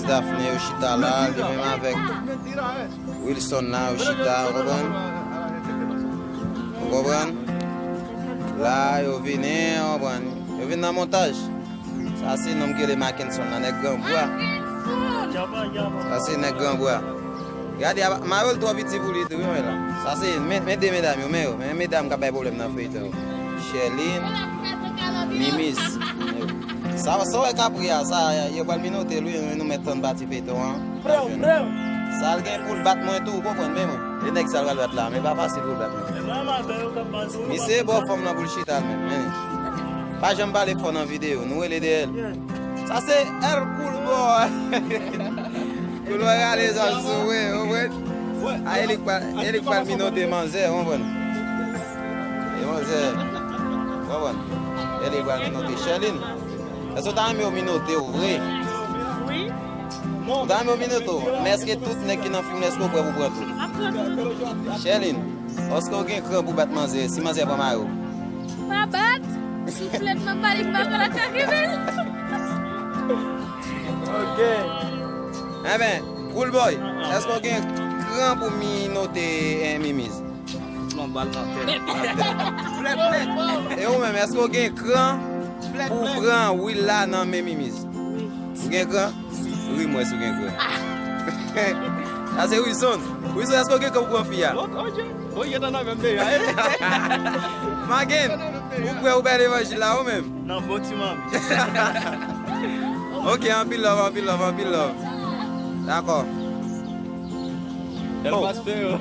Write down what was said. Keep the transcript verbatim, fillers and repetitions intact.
Daphné yo chita la, li menm avèk Wilson la, yo chita, ou konprann? Ou konprann? La, yo vini, ou konprann? Yo vin nan montaj. Sa se nonm ki rele Mackenson la, nèg Granbwa. Sa se nèg Granbwa. Gade, a, mayo l twò piti pou li tou, wi, men la. Sa se, men, men de medam yo, men yo, men medam k ap bay pwoblèm nan feyton yo. Sherline, Mimiz. Sa, sa w wè k ap ri a, sa, yo pral minote l, wi, nou mèt tann pati feyton an. Sa l gen pou l bat mwen tou, ou konprann, men mwen. E nèg sa l pral bat la, men pa fasil pou l bat mwen. Misye bò fanm nan pou l chita l menm, men. Pa janm pale fò nan videyo, nou rele dèyè l. Sa se Hercule Boy. Cool Boy rale zòj sou mwen, ou konprann? A, e li k pral, e li k pral minote manzè, ou konprann? E manzè, ou konprann? E li k pral minote Sherline. Èske w ta renmen yo minote w vre? Wi. Ou ta renmen yo minote w? Men èske tout nèg ki nan fim nan, èske w prè pou pran tou? M ap pran tou. Sherline, èske w gen kran pou bat manzè, si manzè pran mayo? Pa bat! Souflèt nan bali m pa konn atake men. Ok. Enben, Cool Boy, èske w gen kran pou minote, eh, Mimiz? Non, bal nan tèt. E ou menm, èske w gen kran pou pran Will la nan men Mimiz? Ou gen kran? Ri m wè si w gen kran. Sa se Wilson. Wilson, èske w gen kran pou pran fi a? Oye, oye, oye, nan menm peyi a. Magen, ou prè ou bay levanjil la ou menm? Nan bon ti manmi. Ok, anpil love, anpil love, anpil love. Dakò. Elmas Ferro.